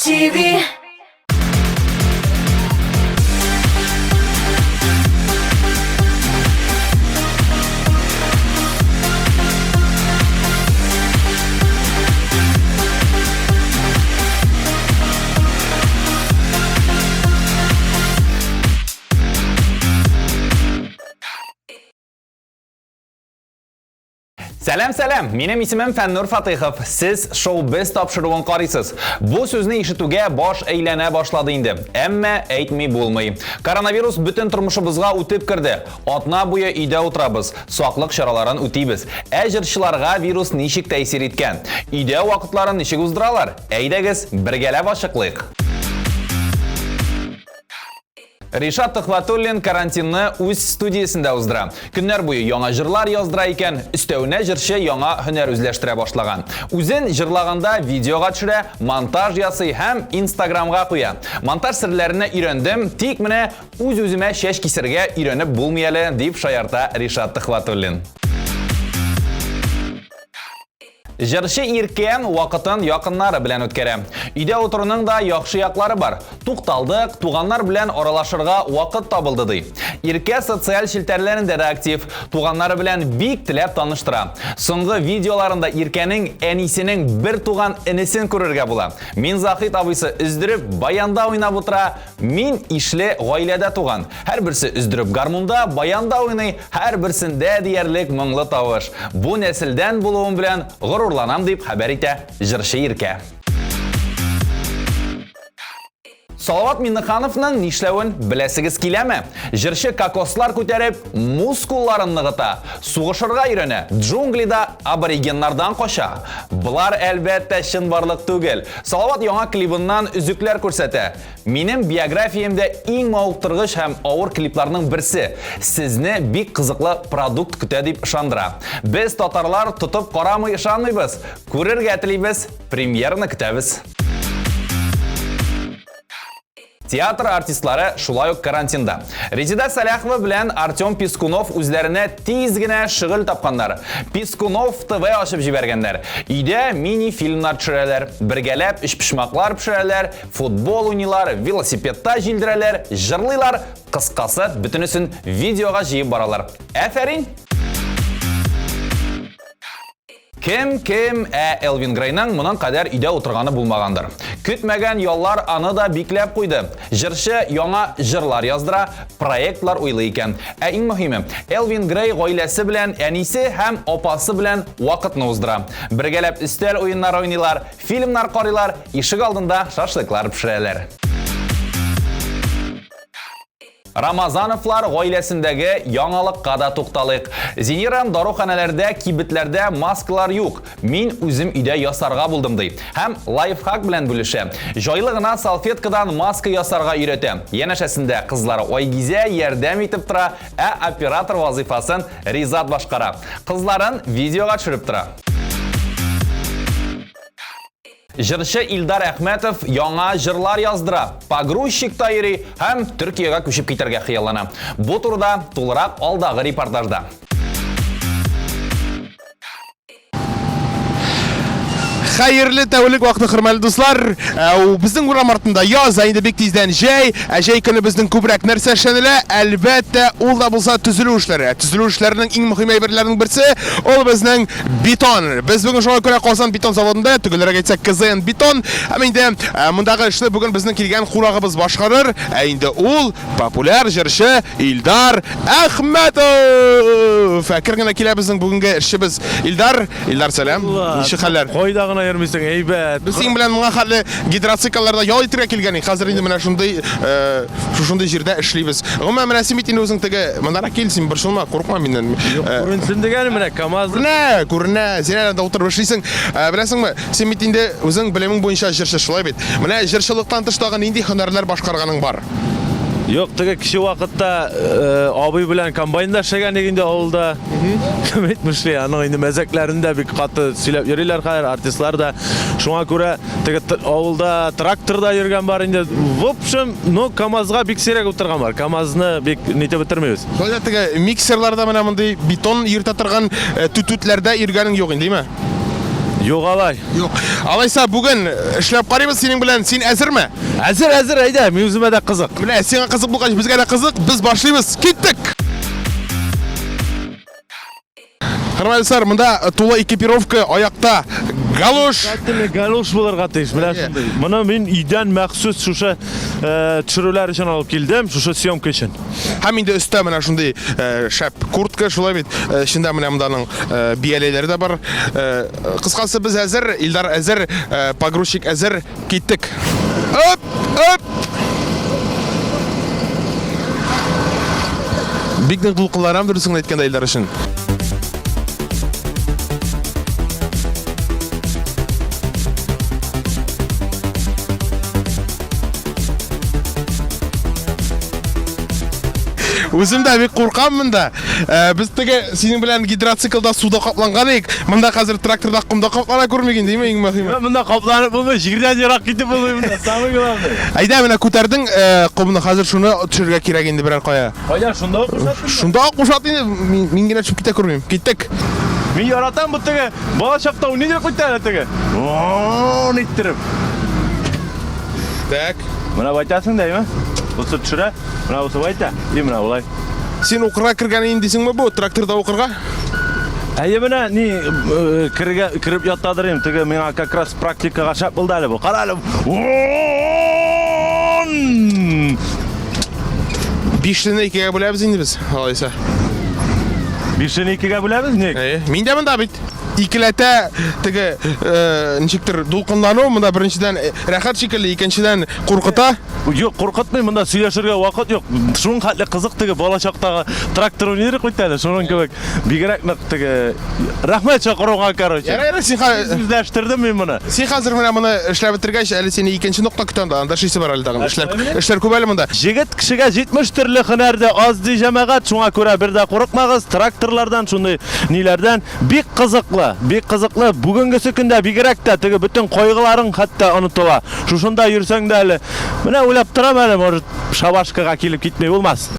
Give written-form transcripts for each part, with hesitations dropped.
TV. Сәлам, сәлам! Минем исемем Фәннур Фатыйхов. Сез шоу-без тапшыруын карыйсыз. Бу сүзне ишетүгә баш әйләнә башлады инде. Әмма әйтми булмый. Коронавирус бөтен тормышыбызга үтеп керде. Атна буе өйдә утырабыз, саклык чараларын үтибез. Ә җырчыларга вирус ничек тәэсир иткән? Өйдә вакытларын ничек уздыралар? Әйдәгез, бергәләп ачыклыйк. Ришат Төхвәтуллин карантинны үз студиясендә уздыра. Көннәр буе яңа җырлар яздыра икән, өстәвенә җырчы яңа һөнәр үзләштерә башлаган. Үзен җырлаганда видеога төшерә, монтаж ясый һәм Инстаграмга куя. Монтаж серләренә өйрәндем, тик менә үз-үземә чәч кисергә өйрәнеп булмый әле, дип шаярта Ришат Төхвәтуллин. Җырчы Иркә вакытын якыннары белән үткәрә. Өйдә утыруның да яхшы яклары бар. Тукталдык, туганнар белән аралашырга вакыт табылды, ди. Иркә социаль челтәрләрендә дә актив, туганнары белән бик теләп таныштыра. Соңгы видеоларында Иркәнең әнисенең бер туган энесен күрергә була. Минзахит абыйсы өздереп баянда уйнап утыра, Мин ишле гаиләдә туган. Һәрберсе өздереп гармунда, баянда уйный, һәрберсендә диярлек моңлы тавыш. Бу нәселдән булуым белән горурланам, дип хәбәр итә җырчы Иркә. Салават Миннехановның нишләвен беләсегез киләме? Җырчы кокослар күтәреп, мускулларын ныгыта, сугышырга өйрәнә, джунглида аборигеннардан кача. Болар, әлбәттә, чынбарлык түгел. Салават яңа клибыннан өзекләр күрсәтә. Минем биографиямдә иң мавыктыргыч һәм авыр клипларның берсе. Сезне бик кызыклы продукт көтә дип ышандыра. Без татарлар тотып карамый ышанмыйбыз. Күрергә телибез, премьераны көтәбез. Театр артистлары шулай ук карантинда. Резеда Сәләхова белән Артем Пискунов үзләренә тиз генә шөгыль тапканнар. Пискунов ТВ ачып җибәргәннәр. Өйдә мини-фильмнар төшерәләр, бергәләп өчпочмаклар пешерәләр, футбол уйныйлар, велосипедта җилдерәләр, җырлыйлар, кыскасы, бөтенесен видеога җыеп баралар. Әфәрин! Кем, кем, ә Элвин Грейның моның кадәр өйдә утырганы булмагандыр. Көтмәгән яллар аны да бикләп куйды. Җырчы яңа җырлар яздыра, проектлар уйлый икән. Ә иң мөһиме, Элвин Грей гаиләсе белән әнисе һәм апасы белән вакытны уздыра. Бергәләп өстәл уеннары уйныйлар, фильмнар карыйлар, ишек алдында шашлыклар пешерәләр. Рамазановлар гаиләсендәге яңалыкка да тукталыйк. Зинира даруханәләрдә, кибетләрдә маскалар юк. Мин үзем өйдә ясарга булдым, ди. Һәм лайфхак белән бүлешә. Җайлы гына салфеткадан маска ясарга өйрәтә. Янәшәсендә кызлары Айгизә ярдәм итеп тора, ә оператор вазыйфасын Ризат башкара. Кызларын видеога төшереп тора. Җырчы Илдар Әхмәтов яңа җырлар яздыра, погрузчикта йөри һәм Төркиягә күчеп китәргә хыяллана. Бу турыда тулырак алдагы репортажда. Хәерле тәүлек вакыты, хөрмәтле дуслар. Ә, безнең урам артында яз, ә инде бик тиздән җәй. Ә җәй көне безнең күбрәк нәрсә эшләнелә? Әлбәттә, ул да булса төзелү эшләре. Ә төзелү эшләренең иң мөһим әйберләренең берсе ул безнең Бетон. Без бүген шуңа күрә Казан бетон заводында, төгәлрәк әйтсәк, КЗН бетон. Һәм инде э, мондагы эшне бүген безнең килгән кунагыбыз башкарыр. Ә инде ул популяр җырчы Илдар Әхмәтов. Әкрен генә килә безнең бүгенге эшчебез Илдар. Илдар, сәлам. Ничек хәлләр? Кайда гына йөрмисең, әйбәт. Без синең белән моңа хәтле гидроциклларда ял итәргә килгән идек. Хәзер инде менә шундый э, шушындый җирдә эшлибез. Гомумән, менә син бит инде үзең теге мондарак кил, син борчылма, курыкма миннән. Юк, э, күренсен дигән менә КАМАЗ. Күренә, күренә. Син әле анда утырып эшлисең. Э, беләсеңме, син бит инде үзең белемең буенча җырчы, шулай бит? Менә җырчылыктан тыш тагын нинди һөнәрләр башкарганың бар? Юк, теге кече вакытта э, абый белән комбайнда эшләгән идек инде авылда. Кем әйтмешли, аның инде мәзәкләрен дә бик каты сөйләп йөриләр хәзер артистлар да. Шуңа күрә Теге авылда тракторда йөргән бар инде. В общем, ну, КАМАЗга бик сирәк утырган бар. КАМАЗны бик нитеп бетермибез. Шулай да теге миксерларда менә мондый бетон йөртә торган э, түтүтләрдә йөргәнең юк инде, димме? Юк алай. Юк. Алайса бүген эшләп карыйбыз синең белән. Син әзерме? Әзер, әзер, әйдә, мин үземә дә кызык. Менә сиңа кызык булгач, безгә дә кызык. Без башлыйбыз. Киттек! Хөрмәтле дуслар, монда тулы экипировка, аякта галош. Обязательно галош булырга тиеш, менә шундый. Моны мин өйдән махсус шушы э, төшерүләр өчен алып килдем, шушы съемка өчен. Һәм инде өстә менә шундый э, шәп куртка, шулай бит. Э, эчендә менә монда аның э, бияләйләре дә бар. Э, кыскасы без әзер, Илдар әзер, э, погрузчик әзер. Киттек. Оп, оп. Бик нык дулкынланам дөресен әйткәндә Илдар өчен. Үзем дә бик куркам монда. Э, без теге синең белән гидроциклда суда капланган идек. Монда хәзер тракторда комда каплана күрмик инде, иң мөһиме. Монда капланып булмый, җирдән ерак китеп булмый монда, самый главный. Әйдә, менә күтәрдең э, комны, хәзер шуны төшерергә кирәк инде берәр кая. Кая, шунда ук кушат инде. Шунда ук кушат инде, мин, мин генә төшеп китә күрмим. Киттек. Мин яратам бу теге, бала чакта уйный идек бит әле теге. Вон иттереп. Так. Менә байтасың да, әйме? Бусы төшерә, менә бусы байта, и менә болай. Син укырга кергән инде дисеңме бу, тракторда укырга? Әйе, менә ни э, керергә кереп ятадыр инде, теге миңа как раз практикага шәп булды әле бу. Кара әле. Бишлене икегә бүләбез инде без, алайса. Бишлене икегә бүләбез, ник? Әйе. Мин дә монда бит. Икеләтә теге э, ничектер дулкынлану монда беренчедән э, рәхәт шикелле, икенчедән куркыта. Юк, куркытмый, монда сөйләшергә вакыт юк. Шуның хәтле кызык теге бала чактагы трактор уйный идек бит әле, шуның кебек. Бигрәк нык теге. Рәхмәт чакыруга, короче. Ярар, ярар, син Үзләштердем мин моны. Син хәзер менә моны эшләп бетергәч, әле сине икенче нокта көтә анда. Анда эшлисе бар әле тагын. Эшләр, эшләр күп әле монда. Җегет кешегә 70 төрле һөнәр дә аз ди җәмәгать, шуңа күрә бер дә курыкмагыз, тракторлардан, шундый ниләрдән. Бик кызыклы, бик кызыклы. Бүгенгесе көндә бигрәк тә теге бөтен кайгыларың хәтта онытыла. Шушында йөрсәң дә әле. Менә уйлап торам әле, может, шабашкага килеп китми булмас.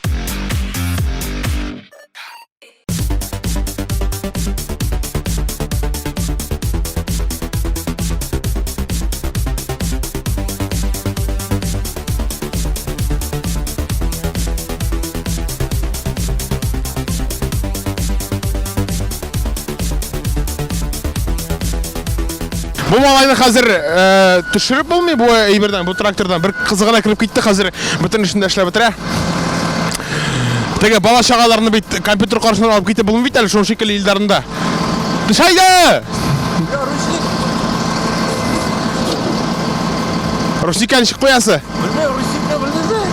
Бу малайны хәзер э, төшереп булмый бу әйбердән, бу трактордан. Бер кызыгына кереп китте, хәзер бөтен эшен дә эшләп бетерә. Теге бала чагаларны бит компьютер каршына алып китеп булмый бит әле, шул шикелле Илдарны да. Төш әйдә! Ручникка ничек куясы? Белмәй, ручникны белмисең.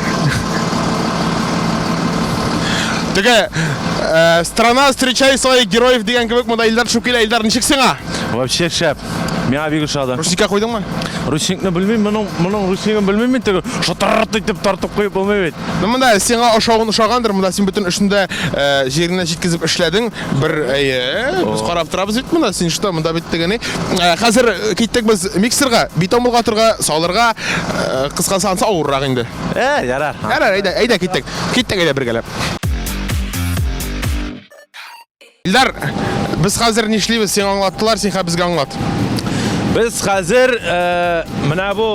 Теге э, страна встречай своих героев дигән кебек монда Илдар төшеп килә. Илдар, ничек сиңа? Вообще шәп. Миңа бик ошады. Ручникка куйдыңмы? Ручникны белмим, моның моның ручнигын белмим мин теге шытырт итеп тартып куеп булмый бит. Ну монда сиңа ошавын ошагандыр, монда син бөтен эшне дә э, җиренә җиткезеп эшләдең. Бер әйе, без карап торабыз бит монда, син что, монда бит теге ни. Э, хәзер киттек без миксерга, бетон болгатырга, салырга, э, кыскасы ансы авыррак инде. Э, ярар. Ярар, әйдә, әйдә киттек. Киттек әйдә бергәләп. Илдар, без хәзер нишлибез? Сиңа аңлаттылар, син хәзер безгә аңлат. Без хәзер э, менә бу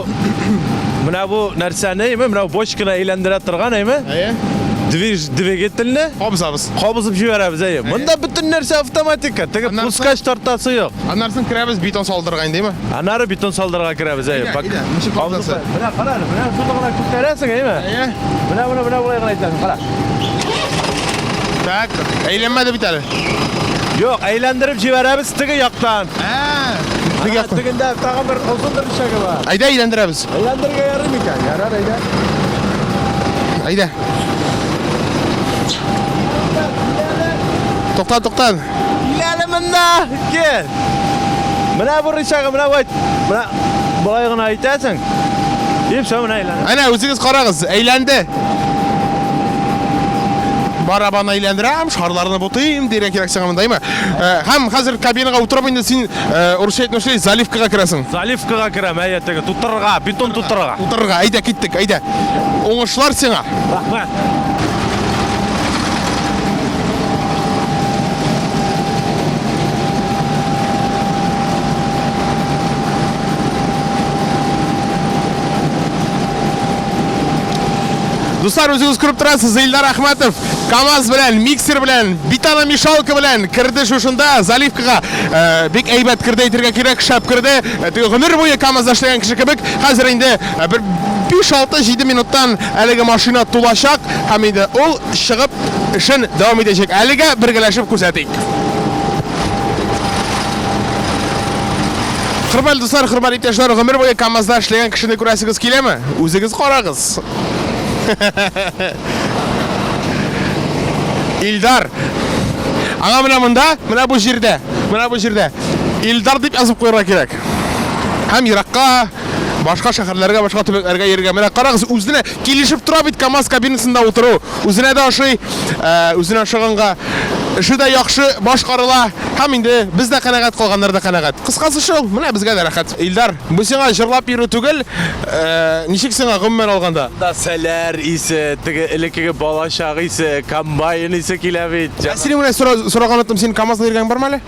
менә бу нәрсәне, әйме, менә бу бочканы әйләндерә торган, әйме? Әйе. Движ двигательне Кабызабыз. кабызып җибәрәбез, әйе. Монда бөтен нәрсә автоматика, теге Аннан соң- пускач тартасы юк. Аннан соң керәбез бетон салдырырга инде, әйме? Аннары бетон салдырырга керәбез, әйе. Әйдә, әйдә, ничек Кабызып кабызасы? Менә кара әле, менә шуны гына күтәрәсең, әйеме? Әйе. Менә моны менә болай гына итәсең, кара. Так, әйләнмәде бит әле. Юк, әйләндереп җибәрәбез теге яктан. Ә, теге яктан. Тегендә тагын бер озын бер рычагы бар. Әйдә әйләндерәбез. Әйләндерергә ярый микән? Ярар, әйдә. Әйдә. Тукта, тукта. Кил әле монда, кил. Менә бу рычагы, менә бу. Менә болай гына әйтәсең. И все, менә әйләнә. Әнә үзегез карагыз, әйләнде. Барабан әйләндерәм, шарларны бутыйм, дирәк кирәк сиңа монда, әйме? Э, һәм хәзер кабинага утырып инде син э, урысча әйтмешли заливкага керәсең. Заливкага керәм, әйе, теге тутырырга, бетон тутырырга. Утырырга, әйдә киттек, әйдә. Уңышлар сиңа. Рәхмәт. Дуслар, үзегез күреп торасыз, Илдар Әхмәтов КАМАЗ белән, миксер белән, бетономешалка белән керде шушында заливкага. Э, бик әйбәт керде әйтергә кирәк, шәп керде. Э, теге гомер буе КАМАЗда эшләгән кеше кебек, хәзер инде э, бер 5, 6, 7 минуттан әлеге машина тулачак һәм инде ул чыгып эшен дәвам итәчәк. Әлегә бергәләшеп күзәтик. Хөрмәтле дуслар, хөрмәтле иптәшләр, гомер буе КАМАЗда эшләгән кешене күрәсегез киләме? Үзегез карагыз. Илдар. Аңа менә монда, менә бу җирдә, менә бу җирдә Илдар дип язып куярга кирәк. Һәм еракка, башка шәһәрләргә, башка төбәкләргә йөрергә. Менә карагыз, үзенә килешеп тора бит КАМАЗ кабинасында утыру. Үзенә дә ошый, э, үзенә ошаганга эше дә яхшы башкарыла. Һәм инде без дә канәгать, калганнар да канәгать. Кыскасы шул, менә безгә дә рәхәт. Илдар, бу сиңа җырлап йөрү түгел, э, ничек сиңа гомумән алганда? Да сәләр исе, теге элеккеге балачак исе, комбайн исе килә бит. Ә синең менә сораган оттым, син КАМАЗда йөргән бармы әле?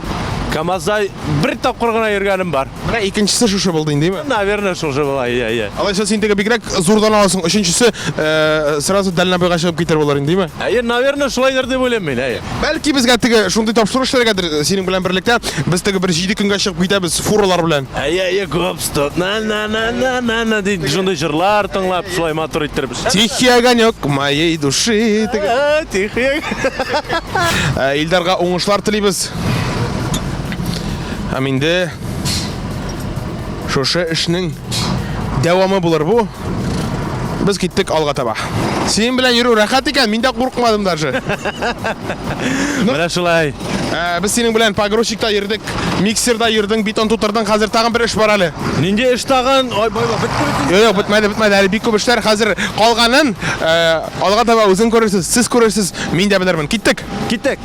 КАМАЗда бер тапкыр гына йөргәнем бар. Менә икенчесе шушы булды инде, әйме? Наверное, шушы була, иә, иә. Алайса син теге бигрәк зурдан аласың. Өченчесе э, сразу дальнобойга чыгып китер булыр инде, әйме? Әйе, наверное, шулайдыр дип уйлыйм мин, әйе. Бәлки безгә теге шундый тапшыру эшләргәдер э, синең белән берлектә. Без теге бер җиде көнгә чыгып китәбез фуралар белән. Әйе, әйе, гоп, стоп, на на на на на на дип шундый җырлар тыңлап, шулай матур иттереп. Тихий огонек моей души. Теге. Э, Тихий. Э, Илдарга уңышлар телибез. Һәм инде шушы эшнең дәвамы булыр бу. Без киттек алга таба. Синең белән йөрү рәхәт икән, мин дә куркмадым даже. Менә шулай. Ә, без синең белән погрузчикта йөрдек, миксерда йөрдең, бетон тутырдың, хәзер тагын бер эш бар әле. Нинди эш тагын? Ой, бай, бай, бетте бит. Юк, юк, бетмәде, бетмәде. Әле бик күп эшләр. Хәзер калганын ә, алга таба үзең күрерсез, сез күрерсез, мин дә белермен. Киттек. Киттек.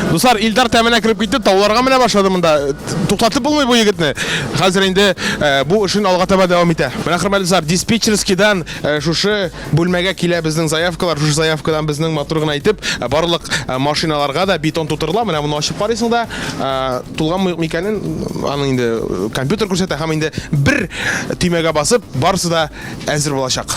Дуслар, Илдар тәменә кереп китте, тауларга менә башлады монда. Туктатып булмый бу егетне. Хәзер инде э, бу эшен алга таба дәвам итә. Менә хөрмәтле дуслар, диспетчерскийдан э, шушы бүлмәгә килә безнең заявкалар. Шушы заявкадан безнең матур гына итеп э, барлык машиналарга да бетон тутырыла. Менә моны ачып карыйсың да, тулганмы юкмы икәнен аның инде компьютер күрсәтә һәм инде бер төймәгә басып, барысы да әзер булачак.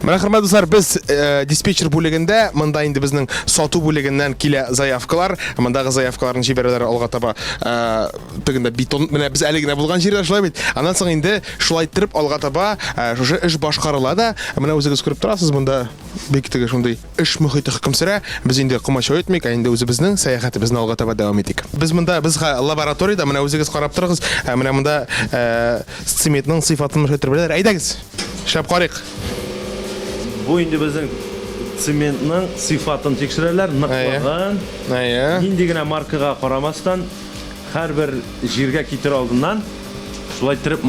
Менә хөрмәтле дуслар, без э, диспетчер бүлегендә, монда инде безнең сату бүлегеннән килә заявкалар. Мондагы заявкаларны җибәрәләр алга таба. Э, тегендә бетон, менә без әле генә булган җирдә шулай бит. Аннан соң инде шулай иттереп алга таба э, шушы эш башкарыла да. Менә үзегез күреп торасыз, монда бик теге шундый эш мөхите хөкем сөрә. Без инде комачау итмик, ә инде үзебезнең сәяхәтебезне алга таба дәвам итик. Без монда, без лабораториядә, менә үзегез карап торыгыз, э, менә монда э, цементның сыйфатын шулай иттереп беләләр. Әйдәгез, эшләп карыйк. Бу инде безнең цементның сыйфатын тикшерәләр, ныклыгын. Әйе. Нинди генә маркага карамастан, Һәрбер җиргә китер алдыннан шулай иттереп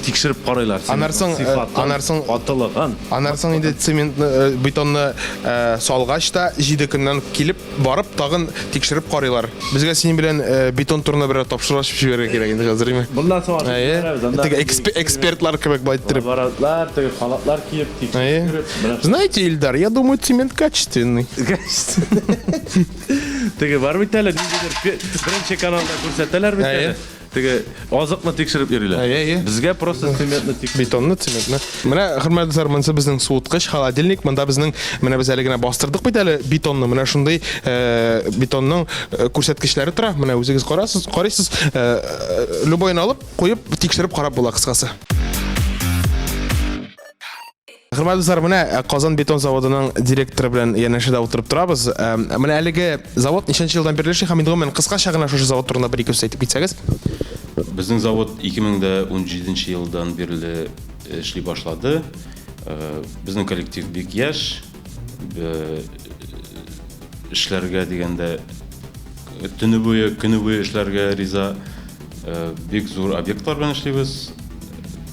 тикшереп карыйлар. Аннан соң, э, Сыйфатын, аннан соң- катылыгын. Аннан соң инде цементны, э, бетонны э, салгач та 7 көннән килеп барып тагын тикшереп карыйлар. Безгә синең белән э, бетон турында берәр тапшыру ачып җибәрергә кирәк инде хәзер, име? Моннан соң ачып Әйе. җибәрәбез. Анда Теге экспе- экспертлар кебек былай иттереп. Аппаратлар, теге халатлар киеп, тикшереп Әйе. йөреп, менә Знаете, Ильдар, я думаю, цемент качественный. Теге бар бит әле, ниндидер беренче каналда күрсәтәләр бит әле. Теге азыкны тикшереп йөриләр. Әйе, әйе. Безгә просто цементны тикшереп. Бетонны, цементны. Менә, хөрмәтле дуслар, монысы безнең суыткыч, холодильник. Монда безнең, менә без әле генә бастырдык бит әле бетонны. Менә шундый э, бетонның э, күрсәткечләре тора. Менә үзегез карасыз, карыйсыз. Э, любойын алып, куеп, тикшереп карап була кыскасы. Хөрмәтле дуслар, менә э, Казан бетон заводының директоры белән янәшәдә утырып торабыз. Э, менә әлеге завод ничәнче елдан бирле эшли һәм инде гомумән кыскача гына шушы завод турында бер-ике сүз әйтеп китсәгез. Безнең завод 2017 елдан бирле эшли башлады. Э, безнең коллектив бик яшь. Эшләргә дигәндә төне буе, көне буе эшләргә риза. Э, бик зур объектлар белән эшлибез.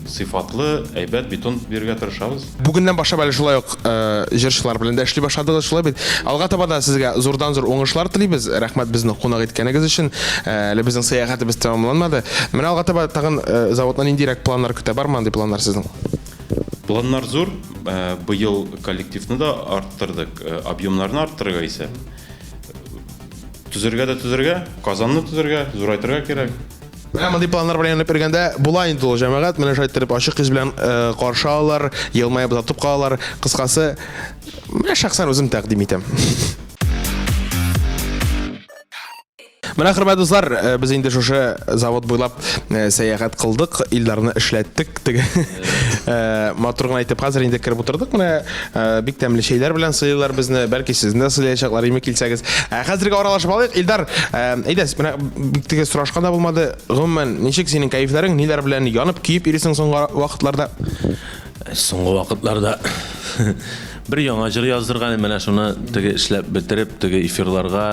Сыйфатлы, әйбәт бетон бирергә тырышабыз. Бүгеннән башлап әле шулай ук э, җырчылар белән дә эшли башладыгыз, шулай бит. Алга таба да сезгә зурдан-зур уңышлар телибез. Рәхмәт безне кунак иткәнегез өчен. Э, әле безнең сәяхәтебез тәмамланмады. Менә алга таба тагын заводны ниндирәк планнар көтә? Бармы андый планнар сезнең? Планнар зур, быел коллективны да арттырдык, объемнарны арттырырга исә. Төзергә дә төзергә, Казанны төзергә, зурайтырга кирәк. Менә мондый планнар белән янып йөргәндә була инде ул җәмәгать, менә шулай иттереп ачык йөз белән каршы алалар, елмаеп озатып калалар. Кыскасы, менә шәхсән үзем тәкъдим итәм. Менә, хөрмәтле дуслар, э, без инде шушы завод буйлап э, сәяхәт кылдык, Илдарны эшләттек, теге э, матур гына итеп хәзер инде кереп утырдык. Менә бик тәмле чәйләр белән сыйлыйлар безне, бәлки сезне дә сыйлаячаклар, име килсәгез. Ә хәзергә аралашып алыйк. Илдар, әйдә, менә бик теге сорашкан да булмады. Гомумән, ничек синең кәефләрең, ниләр белән янып, көеп йөрисең соңгы вакытларда? Соңгы вакытларда бер яңа җыр яздырган, менә шуны теге эшләп бетереп, теге эфирларга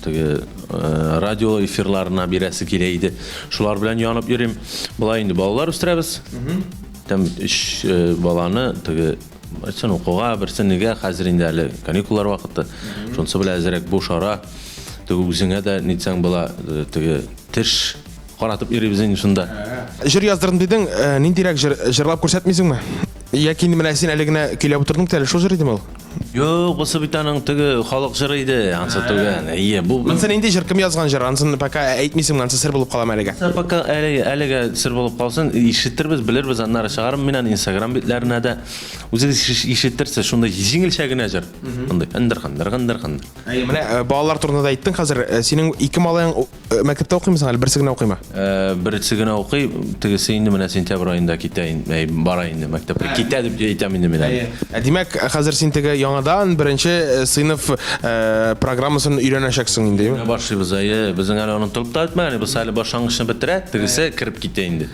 Теге э, радио эфирларына бирәсе килә иде. Шулар белән янып йөрим. Болай инде балалар үстерәбез. Там өч э, баланы теге берсен укуга, берсен нигә, хәзер инде әле каникуллар вакыты. Шунысы белән әзрәк буш ара. Теге үзеңә дә нитсәң була, э, теге теш каратып йөрибез инде шунда. Җыр яздырдым дидең, ниндирәк җыр җырлап күрсәтмисеңме? Яки инде менә син әле генә көйләп утырдың бит әле, шул җыр идеме ул? Юк, бусы бит аның теге халык җыры иде, ансы түгел. Әйе, бу Монысы нинди җыр, кем язган җыр? Ансын пока әйтмисең, ансы сер булып каламы әлегә? Ансы пока әле әлегә сер булып калсын, ишетербез, белербез, аннары чыгарым мин аны Инстаграм битләренә дә. Үзегез ишетерсез, шундый җиңелчә генә җыр. Мондый ындыр кындыр кындыр кындыр. Әйе, менә э, балалар турында да әйттең хәзер. Э, синең ике малаең Э, мәктәптә укыймы соң әле берсе генә укыймы? Э, берсе генә укый, тегесе инде менә сентябрь аенда китә инде, бара инде мәктәпкә. Китә дип әйтәм инде мин әле. Ә, димәк, хәзер син теге яңадан беренче э, сыйныф программасын өйрәнәчәксең инде, әйеме? Башлыйбыз, әйе. Безнең әле онытылып та бетмәгән, без әле башлангычны бетерә, тегесе кереп китә инде.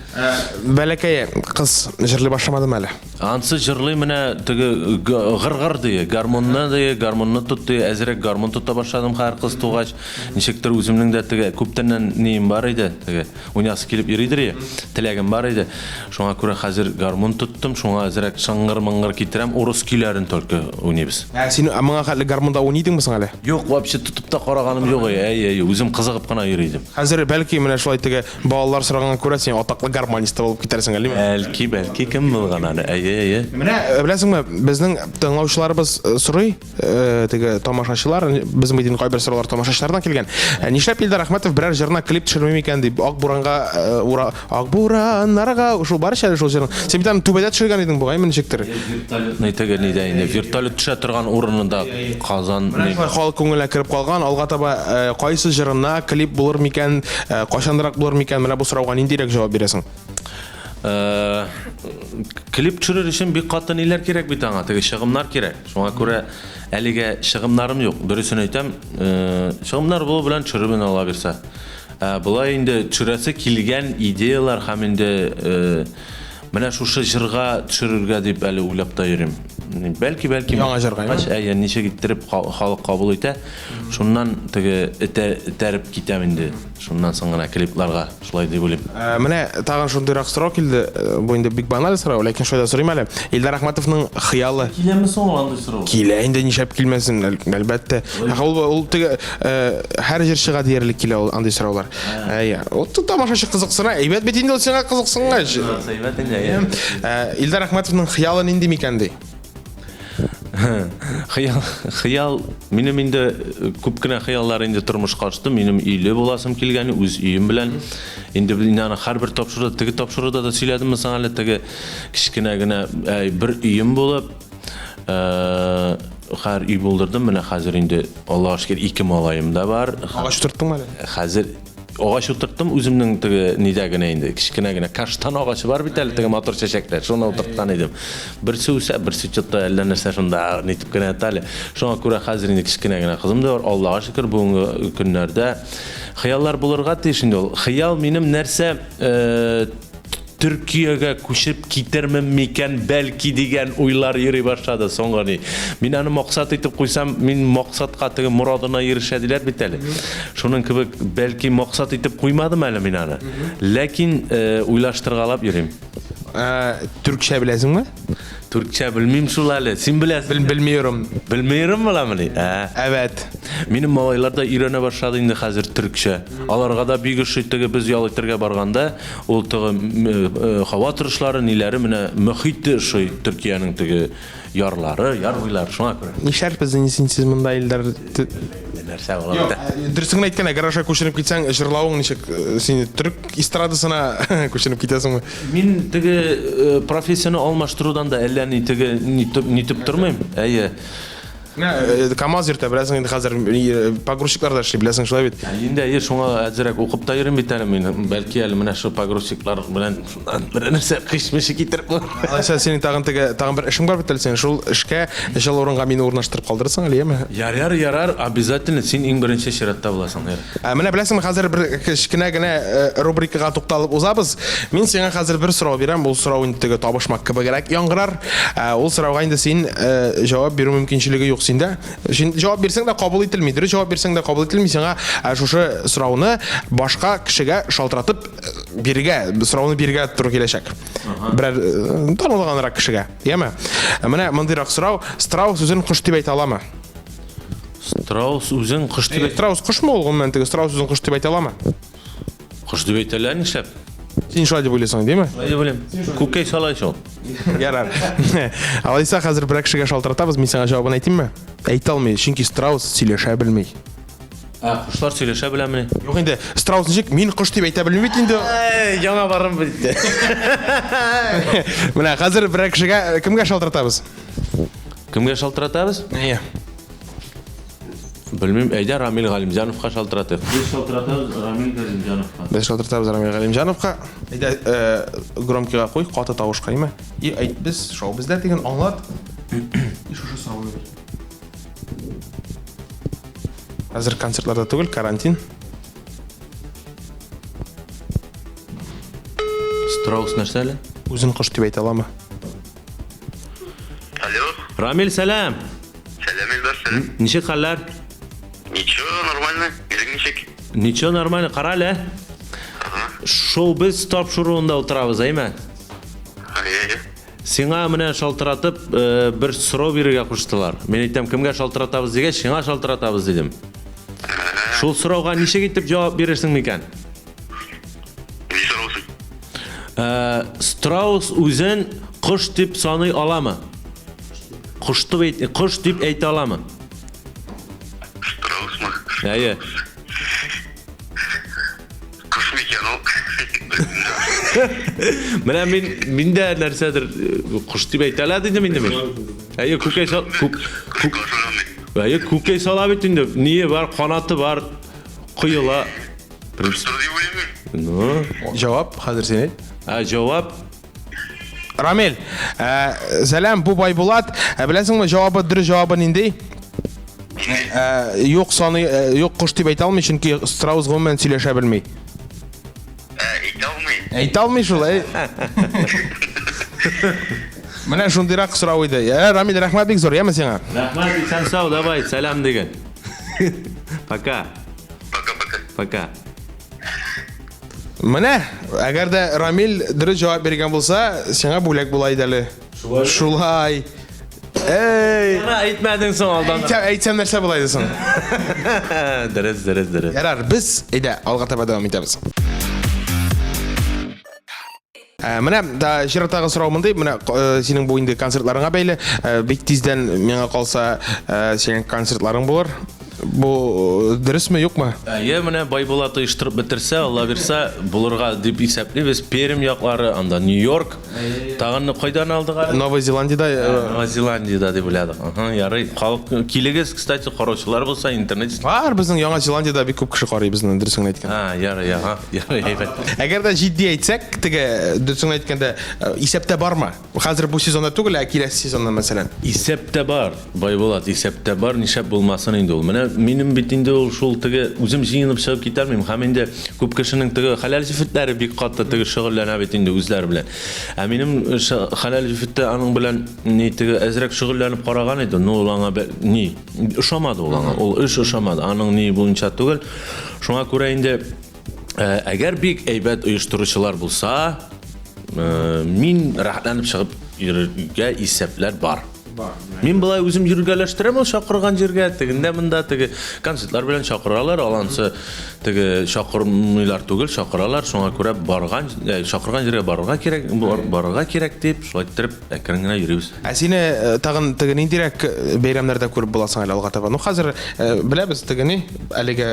Бәләкәе кыз җырлый башламадымы әле? Ансы җырлый менә теге гыр-гыр ди, гармунны ди, гармунны тот ди, әзрәк гармун тота башладым хәзер кыз тугач. Ничектер үземнең дә теге күптәннән нием бар иде, теге уйнасы килеп йөридер и, теләгем бар иде. Шуңа күрә хәзер гармун тоттым, шуңа әзрәк шыңгыр-мыңгыр китерәм, урыс көйләрен только уйныйбыз. Ә син моңа хәтле гармунда уйный идеңме соң әле? Юк, вообще тотып та караганым юк, әй, әй, үзем кызыгып кына йөри идем. Хәзер бәлки менә шулай теге Балалар сораганга күрә син атаклы гармонист та булып китәрсең әле. Бәлки, бәлки кем булган аны. Әйе, әйе. Менә э, беләсеңме, безнең тыңлаучыларыбыз э, сорый, э, теге тамашачылар, безнең бит инде кайбер сораулар тамашачылардан килгән. Нишләп Илдар Әхмәтов берәр җырына клип төшерми микән дип, Ак буранга ура, Ак бураннарга шул бар әле шул җырның. Син бит аны түбәдә төшергән идең бугай, ничектер. Вертолетный теге нидә инде, вертолет төшә торган урынында Казан. Менә шулай халык күңеленә кереп калган, алга таба э, кайсы җырына клип булыр микән, э, кайчанрак булыр микән, менә бу сорауга ниндирәк җавап бирәсең? Э, клип төшерер өчен бик каты ниләр кирәк бит аңа, теге чыгымнар кирәк. Шуңа күрә әлегә чыгымнарым юк. Дөресен әйтәм, чыгымнар булу белән төшерермен Алла бирсә. Ә болай инде төшерәсе килгән идеялар һәм инде Менә шушы җырга төшерергә дип әле уйлап та йөрим. Бәлки, бәлки. Яңа җырга, әйе? Әйе, ничек иттереп халык кабул итә. Шуннан теге этәреп китәм инде. Шуннан соң гына клипларга, шулай дип уйлыйм. Ә, менә тагын шундыйрак сорау килде. Э, бу инде бик баналь сорау, ләкин шулай да сорыйм әле. Илдар Әхмәтовның хыялы. Киләме соң ул андый сорау? Килә инде, нишләп килмәсен, әлбәттә. Ул, ул теге э, һәр җырчыга диярлек килә ул андый сораулар. Әйе. Ул тамашачы кызыксына. Әйбәт бит инде ул сиңа кызыксынгач. Әйбәт инде, әйе. Ә, Илдар Әхмәтовның хыялы нинди микән ди? Хыял, хыял, минем инде э, күп кенә хыяллар инде тормышка ашты. Минем өйле буласым килгән, үз өем белән. Инде мин аны һәрбер тапшыруда, теге тапшыруда да сөйләдемме соң әле, теге кечкенә генә э, бер өем булып, э, хәр өй булдырдым. Менә хәзер инде Аллага шөкер, ике малаем да бар. Агач утырттыңмы әле? Хәзер агач утырттым үземнең теге нидә генә инде, кечкенә генә каштан агачы бар бит әле, теге матур чәчәкләр, шуны утырткан идем. Берсе үсә, берсе чытты, әллә нәрсә шунда нитеп кенә ята әле. Шуңа күрә хәзер инде кечкенә генә кызым да бар, Аллага шөкер, бүгенге көннәрдә хыяллар булырга тиеш инде ул. Хыял минем нәрсә, э, Төркиягә күчеп китермен микән, бәлки дигән уйлар йөри башлады соңгы ни. Мин аны максат итеп куйсам, мин максатка теге морадына ирешә диләр бит әле. Шуның кебек, бәлки максат итеп куймадым әле мин аны. Ләкин э, уйлаштыргалап йөрим. Ә, Төркчә беләсеңме? Төркчә белмим шул әле. Син беләсең. Бел, белмиyorum. Белмиyorum буламыни? Ә. Evet. Минем малайлар да өйрәнә башлады инде хәзер төркчә. Аларга да бик ошый теге без ял итәргә барганда, ул теге э, һава торышлары, ниләре менә мөхите ошый Төркиянең теге ярлары, яр буйлары, шуңа күрә. Нишләрбез инде син сез монда Илдар? Нәрсә була бит. Дөресен генә әйткәндә, гаражга күченеп китсәң, җырлавың ничек? Э, Син төрек эстрадасына күченеп китәсеңме? Мин теге э, профессияне алмаштырудан да әллә ни теге нитеп, нитеп тормыйм. Әйе. Менә э, КАМАЗ йөртә, беләсең инде хәзер э, погрузчиклар да эшли, беләсең шулай бит. Инде әйе, шуңа әзрәк укып та йөрим бит әле мин. Бәлки әле менә шул погрузчиклар белән шуннан бер нәрсә кыш-мышы китереп булыр. Алайса синең тагын теге тагын бер эшең бар бит әле синең. Шул эшкә җылы урынга мине урнаштырып калдырырсың әле, яме? Ярар, ярар, обязательно син иң беренче чиратта буласың, ярар. Ә, менә беләсеңме, хәзер бер кечкенә генә э, рубрикага тукталып узабыз. Мин сиңа хәзер бер сорау бирәм. Ул сорау инде теге табышмак кебегрәк яңгырар. Ә, ул сорауга инде син э, җавап бирү мөмкинчелеге юк синдә. Син җавап бирсәң дә кабул ителми. Дөрес җавап бирсәң дә кабул ителми. Сиңа ә, шушы сорауны башка кешегә шалтыратып э, бирергә, сорауны бирергә туры киләчәк. Берәр э, танылганрак кешегә, яме? Менә мондыйрак сорау, страус үзен кош дип әйтә аламы? Страус үзен кош дип әйтә. Страус кошмы ул гомумән теге страус үзен кош дип әйтә аламы? Кош дип әйтәләр нишләп? Син шулай дип уйлыйсың, димме? Шулай дип уйлыйм. Күкәй сала шул. Ярар. Алайса хәзер берәр кешегә шалтыратабыз, мин сиңа җавабын әйтимме? Әйтә алмый, чөнки страус сөйләшә белми. Ә, кошлар сөйләшә беләмени? Юк инде, страус ничек мин кош дип әйтә белми бит инде. Яңа барым бит. Менә хәзер берәр кешегә кемгә шалтыратабыз? Кемгә шалтыратабыз? Әйе. Белмим, әйдә Рамил Галимҗановка шалтыратыйк. Без шалтыратабыз Рамил Галимҗановка. Без шалтыратабыз Рамил Галимҗановка. Әйдә, э, громкийга куй, каты тавышка, әйме? И әйт, без шоу бездә диген, аңлат. И шушы сорауны бир. Хәзер концертларда түгел, карантин. Страус нәрсә әле? Үзен кош дип әйтә аламы? Алло. Рамил, сәлам. Сәлам, Илдар, сәлам. Ничек хәлләр? Ничего, нормально. Үзең ничек? Ничего, нормально. Кара әле. Шоу без тапшыруында утырабыз, әйме? Әйе, әйе. Сиңа менә шалтыратып э, бер сорау бирергә куштылар. Мин әйтәм, кемгә шалтыратабыз дигәч, сиңа шалтыратабыз дидем. Шул сорауга ничек итеп җавап бирерсең микән? Ни сораусын? Э, страус үзен кош дип саный аламы? Кош дип әйт, кош дип әйтә аламы? Страусмы? Әйе. Кош микән ул? Менә мин мин дә нәрсәдер э, кош дип әйтә ала дидем инде мин. Әйе, күкәй сал күк күк Әйе, күкәй сала бит инде. Ние бар, канаты бар, коела. Коштыр дип уйлыйм мин. Ну, Җавап хәзер син әйт. ә җавап Рамил, ә, сәлам, бу Байбулат. Ә, беләсеңме, җавабы дөрес җавабы нинди? Ә, юк саный, ә, юк кош дип әйтә алмый, чөнки страус гомумән сөйләшә белми. Ә, әйтә алмый. Әйтә алмый шул, әй. Менә шундыйрак сорау иде. Ә, Рамил, рәхмәт бик зур, яме сиңа. Рәхмәт, исән сау, давай, сәлам диген. Пока. Пока-пока. Пока. Менә, әгәр дә Рамил дөрес җавап биргән булса, сиңа бүләк була иде әле. Шулай. Шулай. Эй! Ана әйтмәдең соң алдан. Әйтсәм, әйтсәм нәрсә була иде соң? Дөрес, дөрес, дөрес. Ярар, без әйдә алга таба дәвам итәбез. Ә, менә да чираттагы сорау мондый, менә э, синең бу инде концертларыңа бәйле, э, бик тиздән миңа калса, э, синең концертларың булыр. Бу э, дөресме, юкмы? Әйе, менә Байбулат оештырып бетерсә, Алла бирсә, булырга дип исәплибез. Пермь яклары, анда Нью-Йорк. Тагын кайдан алдык әле? Новая Зеландиядә э, Новая Зеландиядә дип уйладык. Ага, ярый. Халык килегез, кстати, караучылар булса, интернет. бар безнең Яңа Зеландиядә бик күп кеше карый безне, дөресен генә әйткәндә. А, ярый, ага. Ярый, әйбәт. Әгәр дә җитди әйтсәк, теге дөресен әйткәндә, э, исәптә бармы? Хәзер бу сезонда түгел, ә киләсе сезонда мәсәлән. Исәптә бар, Байбулат, исәптә бар, нишләп булмасын инде ул. Менә минем бит инде ул шул теге үзем җыенып чыгып китә алмыйм. Һәм инде күп кешенең теге хәләл җефетләре бик каты теге шөгыльләнә бит инде үзләре белән. Ә минем э, хәләл җефет тә аның белән ни теге әзрәк шөгыльләнеп караган иде. Ну, ул аңа ни ошамады ул аңа. Ул эш ошамады. Аның ни буенча түгел. Шуңа күрә инде Э, әгәр бик әйбәт оештыручылар булса, Мин рәхәтләнеп чыгып йөрергә исәпләр бар. Мин болай үзем йөргәләштерәм ул чакырган җиргә, тегендә монда теге концертлар белән чакыралар, алансы теге чакырмыйлар түгел, чакыралар, шуңа күрә барган, чакырган җиргә барырга кирәк, барырга кирәк дип, шулай иттереп әкрен генә йөрибез. Ә сине тагын теге ниндирәк бәйрәмнәрдә күреп буласың әле алга таба? Ну, хәзер беләбез, теге ни, әлеге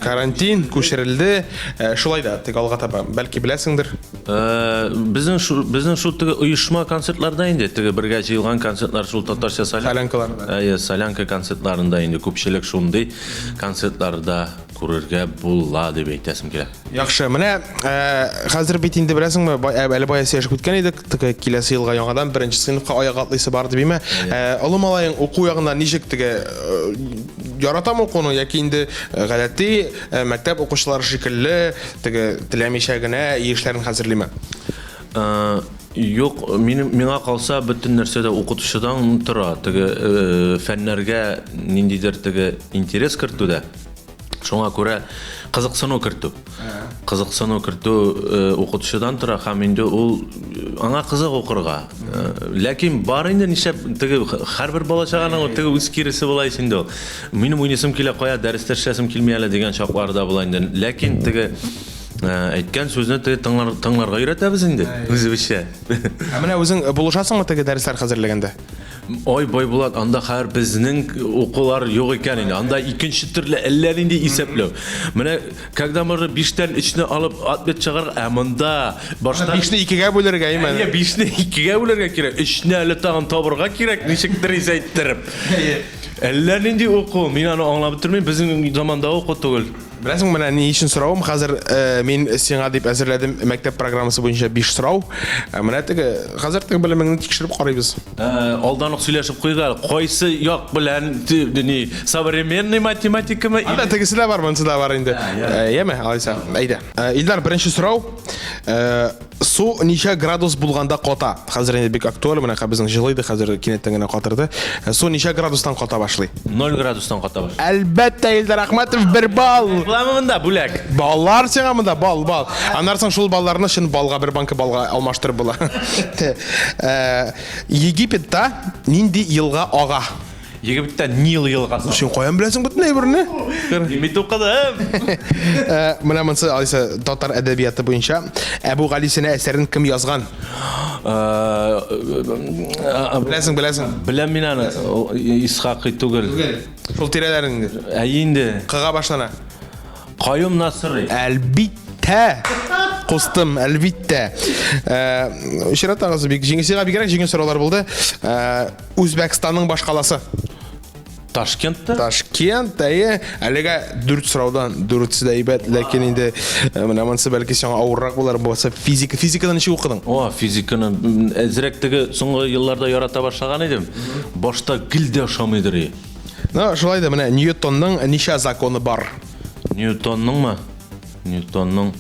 Карантин күчерелде. Э, шулай да, тик алга таба, бәлки беләсеңдер. Э, безнең шул безнең шул теге оешма концертларда инде, теге бергә җыелган концертлар шул татарча солянкаларда. Әйе, солянка концертларында инде күпчелек шундый концертларда күрергә була дип әйтәсем килә. Яхшы, менә э, хәзер бит инде беләсеңме, әле бая сөйләшеп үткән идек, теге киләсе елга яңадан беренче сыйныфка аяк атлыйсы бар дип име. Олы малаең уку ягыннан ничек теге Яратам укуны яки инде э, гадәти э, мәктәп укучылары шикелле теге теләмичә генә эшләрен хәзерлиме? Э, юк, минем миңа калса бөтен нәрсә дә укытучыдан тора. Теге фәннәргә ниндидер теге интерес кертүдә. Шуңа күрә кызыксыну кертү. Кызыксыну кертү э, укытучыдан тора һәм инде ул э, аңа кызык укырга. Э, ләкин бар инде нишләп теге һәрбер бала чаганың теге үз киресе була ич инде ул. Минем уйныйсым килә, кая дәрестә эшләсем килми әле дигән чаклары да була инде. Ләкин теге әйткән сүзне теге тыңлар, тыңларга өйрәтәбез инде үзебезчә. Ә менә үзең булышасыңмы теге дәресләр хәзерләгәндә? Ой, Байбулат, анда хәер безнең укулар юк икән инде. Анда икенче төрле әллә нинди исәпләү. Менә когда можно биштән өчне алып ответ чыгарга, ә монда башта бишне икегә бүлергә, әйме? Әйе, бишне икегә бүлергә кирәк. Өчне әле тагын табырга кирәк, ничектер исәйттереп. Әллә нинди уку, мин аны аңлап бетермим, безнең заманда уку түгел. Беләсең, менә ни өчен соравым, хәзер э, мин сиңа дип әзерләдем мәктәп программасы буенча 5 сорау. Э, менә теге хәзер теге белемеңне тикшереп карыйбыз. Э, алдан ук сөйләшеп куйыйк әле. Кайсы як белән ни современный математикамы? Анда тегесе дә бар, монысы да бар инде. Э, яме, алайса, әйдә. Э, Илдар, беренче сорау. Э, Су ничә градус булганда ката? Хәзер инде бик актуаль, менә безнең җылыйды, хәзер кинәттән генә катырды. Э, су ничә градустан ката башлый? 0 градустан ката башлый. Әлбәттә, Илдар Әхмәтов бер балл. Буламы монда бүләк? Баллар сиңа монда, бал, бал. Аннан соң шул балларны чын балга бер банка балга алмаштырып була. Э, Египетта нинди елга ага? Египетта Нил елгасы. Син каян беләсең бөтен әйберне? Мин укыдым. Э, менә монысы алайса татар әдәбияты буенча Әбу Галисина әсәрен кем язган? Э, э, беләсең, беләсең. Беләм мин аны. Исхакый түгел. Шул тирәләр инде. Ә инде. Кыга башлана. Каюм Насырый. Әлбиттә. Кустым, әлбиттә. Э, чираттагысы бик җиңел. Сиңа бигрәк җиңел сораулар булды. Э, Үзбәкстанның башкаласы. Ташкентта? Ташкент, әйе. Әлегә дүрт сораудан дүртесе дә әйбәт, ләкин инде э, менә монысы бәлки сиңа авыррак булыр, булса физика. Физиканы ничек укыдың? О, физиканы әзрәк теге соңгы елларда ярата башлаган идем. Башта гел дә ошамыйдыр. Ну, шулай да менә Ньютонның ничә законы бар? Ньютонныңмы? Ньютонның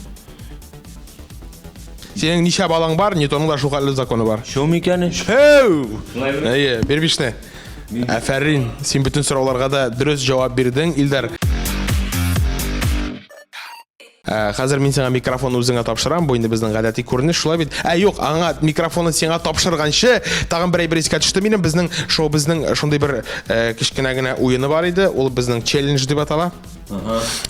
Синең ничә балаң бар, Ньютонның да шул хәтле законы бар. Шул микән? Шәү! Әйе, бир бишне. Афәрин, син бөтен сорауларга да дөрес җавап бирдең, Илдар. Ә, хәзер мин сиңа микрофонны үзеңә тапшырам, бу инде безнең гадәти күренеш, шулай бит? Ә, юк, аңа микрофонны сиңа тапшырганчы, тагын бер әйбер искә төште минем, безнең шоу безнең шундый бер э, кечкенә генә уены бар иде, ул безнең челлендж дип атала.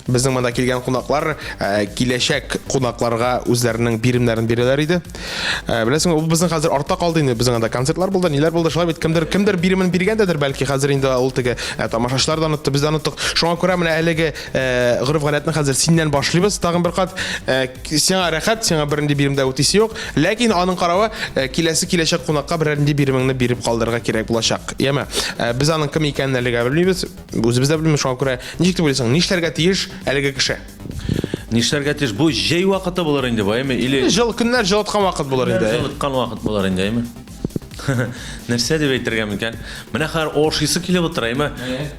Безнең монда килгән кунаклар э, киләчәк кунакларга үзләренең биремнәрен бирәләр иде. Э, беләсең, ул безнең хәзер артта калды инде. Безнең анда концертлар булды, ниләр булды. Шулай бит кемдер кемдер биремен биргәндәдер, бәлки хәзер инде ул теге э, тамашачылар да онытты, без дә оныттык. Шуңа күрә менә әлеге гореф-гадәтне хәзер синнән башлыйбыз тагын бер кат. Сиңа рәхәт, сиңа бернинди бирем дә үтисе юк. Ләкин аның каравы киләсе киләчәк кунакка берәр нинди биремеңне биреп калдырырга кирәк булачак. Яме. Без аның кем икәнен әлегә белмибез. Үзебез дә белмибез, шуңа күрә ничек дип уйлыйсың, нишләргә тиеш әлеге кеше? Нишләргә тиеш? Бу җәй вакыты булыр инде бу, әйме? Или Җыл көннәр җылыткан вакыт булыр инде. Җылыткан вакыт булыр инде, әйме? Нәрсә дип әйтергә микән? Менә хәзер ашыйсы килеп утыра, әйме?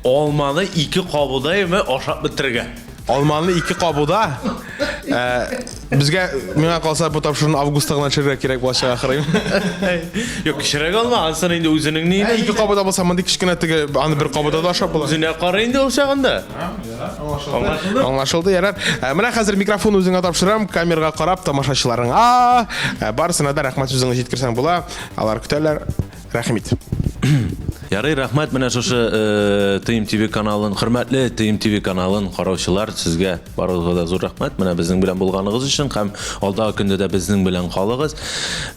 Алманы ике кабуда, әйме, ашап бетерергә. Алманы ике кабуда? Ә, Безгә, миңа калса, бу тапшыруны августта гына төшерергә кирәк булачак ахры. Юк, кечерәк алма, ансын инде үзенең ни. Ә, ике кабыда булса, мондый кечкенә теге, аны бер кабыда да ашап була. Үзенә кара инде ул чагында. Аңлашылды. Аңлашылды, ярар. Ә, Менә хәзер микрофон үзеңә тапшырам, камерага карап, тамашачыларыңа, ә, барысына да рәхмәт сүзеңне җиткерсәң була. Алар көтәләр. Рәхим ит. Ярый, рәхмәт менә шушы э, TM TV каналын, хөрмәтле TM TV каналын караучылар, сезгә барыгызга да зур рәхмәт. Менә безнең белән булганыгыз өчен һәм алдагы көндә дә безнең белән калыгыз.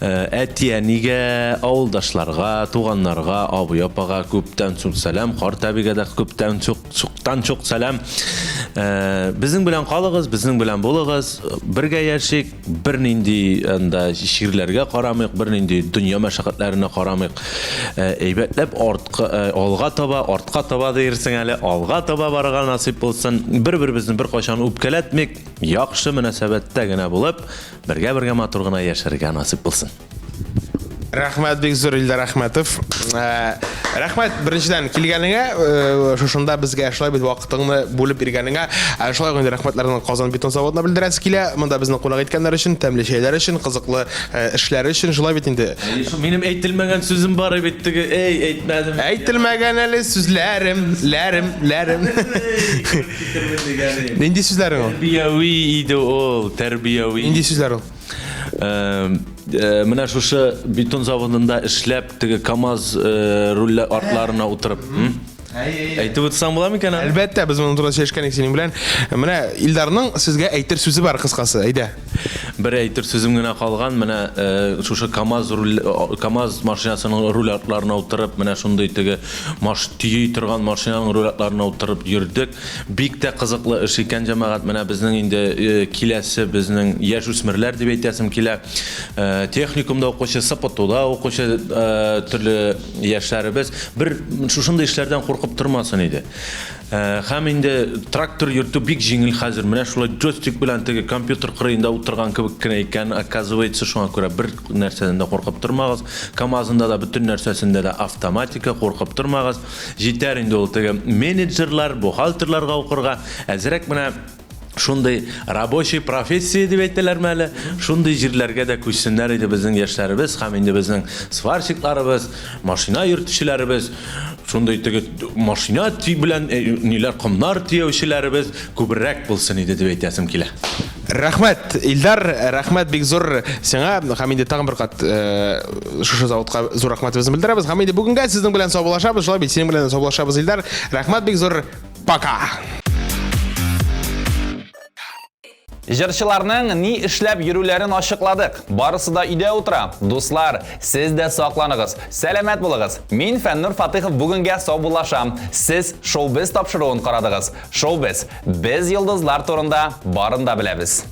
Э, әти-әнигә, авылдашларга, туганнарга, абый апага күптән чук сәлам, карт әбигә дә күптән чук чуктан чук сәлам. Э, безнең белән калыгыз, безнең белән булыгыз, бергә яшик. Бернинди анда чирләргә карамыйк, бернинди дөнья мәшәкатьләренә карамыйк. Э, әйбәтләп артка, э, алга таба, артка таба диерсең әле, алга таба барырга насыйп булсын. Бер-беребезне беркайчан үпкәләтмик, яхшы мөнәсәбәттә генә булып, бергә-бергә матур гына яшәргә насыйп булсын. Рәхмәт бик зур Илдар Әхмәтов. Э, рәхмәт беренчедән килгәнеңә, э, шушында безгә шулай бит вакытыңны бүлеп биргәнеңә. Ә шулай ук инде рәхмәтләрне Казан бетон заводына белдерәсе килә. Монда безне кунак иткәннәр өчен, тәмле чәйләр өчен, кызыклы э, эшләр өчен шулай бит инде. Минем әйтелмәгән сүзем бар бит теге, эй, әйтмәдем. Әйтелмәгән әле сүзләрем, ләрем, ләрем. Нинди сүзләрең ул? Тәрбияви иде ул, тәрбияви. Нинди сүзләр ул? Э, менә шушы бетон заводында эшләп, теге КАМАЗ э, руль артларына утырып. Әйтеп үтсәң була микән? Әлбәттә, без моның турында сөйләшкән идек синең белән. Менә Илдарның сезгә әйтер сүзе бар, кыскасы, әйдә. Бер әйтер сүзем генә калган, менә э, шушы КАМАЗ руль КАМАЗ машинасының руль артларына утырып, менә шундый теге маш төйи торган машинаның руль артларына утырып йөрдек. Бик тә кызыклы эш икән, җәмәгать. Менә безнең инде киләсе безнең яшүсмерләр дип әйтәсем килә. Техникумда укучы, СПТУда укучы төрле яшьләребез бер шушындый эшләрдән куркып тормасын иде. Һәм инде трактор йөртү бик җиңел хәзер. Менә шулай джойстик белән теге компьютер кырыенда утырган кебек кенә икән, оказывается, шуңа күрә бер нәрсәдән дә куркып тормагыз. КАМАЗында да бөтен нәрсәсендә дә автоматика, куркып тормагыз. Җитәр инде ул теге менеджерлар, бухгалтерларга укырга. Әзрәк менә шундый рабочий профессия дип әйтәләрме әле? Шундый җирләргә дә күчсеннәр иде безнең яшьләребез һәм инде безнең сварщикларыбыз, машина йөртүчеләребез, шундый теге машина белән э, ниләр комнар төяүчеләребез күбрәк булсын иде дип әйтәсем килә. Рәхмәт, Илдар, рәхмәт бик зур сиңа. Һәм инде тагын бер кат э, шушы заводка зур рәхмәтебезне белдерәбез. Һәм инде бүгенгә сезнең белән саубуллашабыз. Шулай бит, синең белән дә саубуллашабыз, Илдар. Рәхмәт бик зур. Пока. Җырчыларның ни эшләп йөрүләрен ачыкладык. Барысы да өйдә утыра. Дуслар, сез дә сакланыгыз. Сәламәт булыгыз. Мин Фәннур Фатыйхов бүгенгә саубуллашам. Сез Шоу-без тапшыруын карадыгыз. Шоу-без. Без йолдызлар турында барын да беләбез.